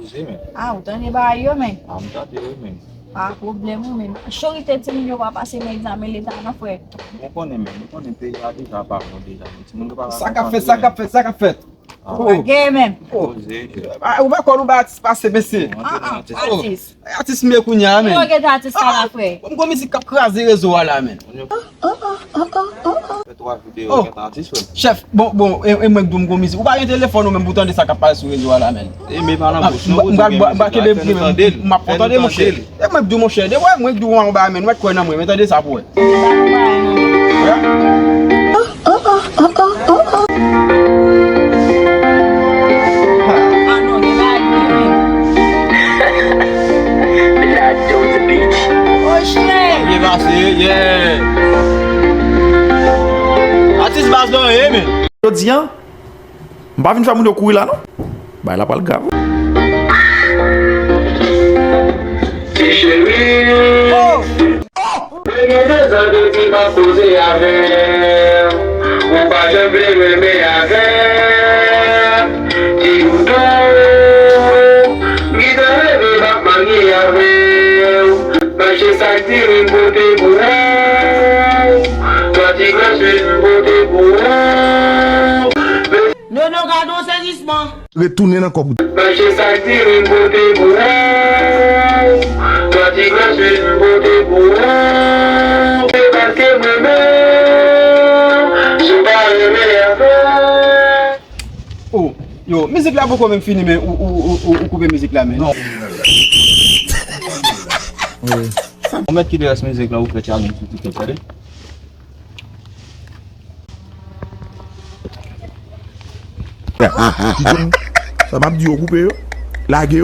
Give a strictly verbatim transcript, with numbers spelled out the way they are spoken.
Poze, men. Ah, ou tande bagay yo, men. Ah, m tande, wi, men. Pa pwoblèm, wi, men. Majorite timoun yo pa pase nan egzamen leta, non, frè. Mwen konnen, men. Mwen konnen peyi a deja pa bon deja, men. Timoun yo pa ka konprann, men. Sa k ap fèt, sa k ap fèt, sa k ap fèt? Ah. Oh. Pa gen, men. Oh. Poze. Ah, ou pa kwè nou ba atis pase, mesye? Ah, ah, atis. Atis m ye kounye a, men. Yo, gen atis la, frè. Bon, m gon mizik k ap kraze rezo a la, men. Fè twa videyo, oh, gen atis, frè. Chèf, bon, bon, e, e mwen k di w m gon mizik. Ou pa gen telefòn ou menm pou tande sa k ap pase sou rezo a la, men. E, men pa nan bouch, non, m, m, m, m ap tande l. M ap tande, monchè. E mwen k di w, monchè. De wè, mwen k di w yon bagay, men. Ou mèt kwè nan mwen, men tande sa pou wè. Byen pase, yeah. Atis baz lan ye, men. Jodi a, m pa vin fè moun yo kouri la, non. Bagay la pral grav. Ti cheri. Oh! Premye dezòd epi m ap koze avè w. Ou pa janm vle renmen avè m. Ti doudou, m gentan reve m ap marye avè w. Mache sa k diri m pote pou ou. Twa ti gran swiv m pote pou ou. Nono, gade yon sezisman. Retounen nan kòb ou. Mache sa k diri m pote pou ou. Twa ti gran swiv m pote pou ou. Se paske m renmen w. Si w pa renmen afè. Oh, yo, mizik la poko menm fini, men ou, ou, ou, ou, ou koupe mizik la, men. Non. Ou mèt kite rès mizik la, ou fè challenge sou TikTok, tande? Sa m ap di yo, koupe yo, lage yo.